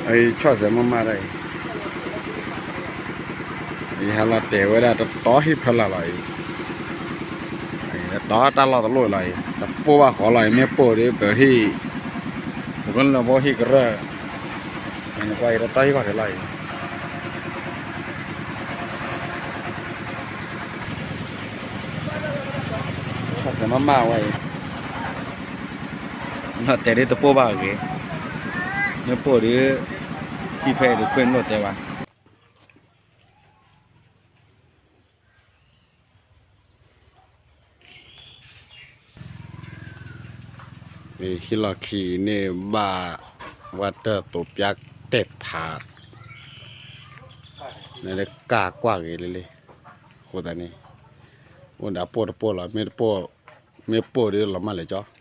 ဆီၣ်စဲးမးမးဒၣ်အံၤ, ယဟဲလီၤတဲာ်ဝဲဒၣ်တတီၤဟံၣ်ဖီလာ်လီၤအံၤ, တတီၤတၢ်လီၢ်တလီၢ်လီၤအံၤ, တပိၢ်ဘၣ်ဃီလီၤအံၤ, မ့ၢ်ပိၢ်ဒီးပဟံၣ်, ပကလၢဘီဟံၣ်ကရၢၢ်, နကွၢ်အံၤတတီၤဟံၣ်ခီၣ်ထံးလီၤအံၤ, ဆီၣ်စဲးမးမးဝဲအံၤ, လီၤတဲာ်ဒ်တပိၢ်ဘၣ်အဂ့ၤ, မ့ၢ်ပိၢ်ဒီး, ဟံၣ်ဖဲအံၤဒုးခွဲးလိာ်တဲာ်ဘၣ်. ဟံၣ်လီၢ်ခံန့ၣ်ဘၣ်, ဝဲတၢ်သိးပျါတဲာ်ဖး, နကကွၢ်ဂ့ၤလၢလံ, အဃိသတးန့ၣ်, အိၣ်ဒီးပိၢ်တပိၢ်လီၤ, မ့ၢ်ပိၢ်ဒီးလီၤမၢ်လဲၤကၠီ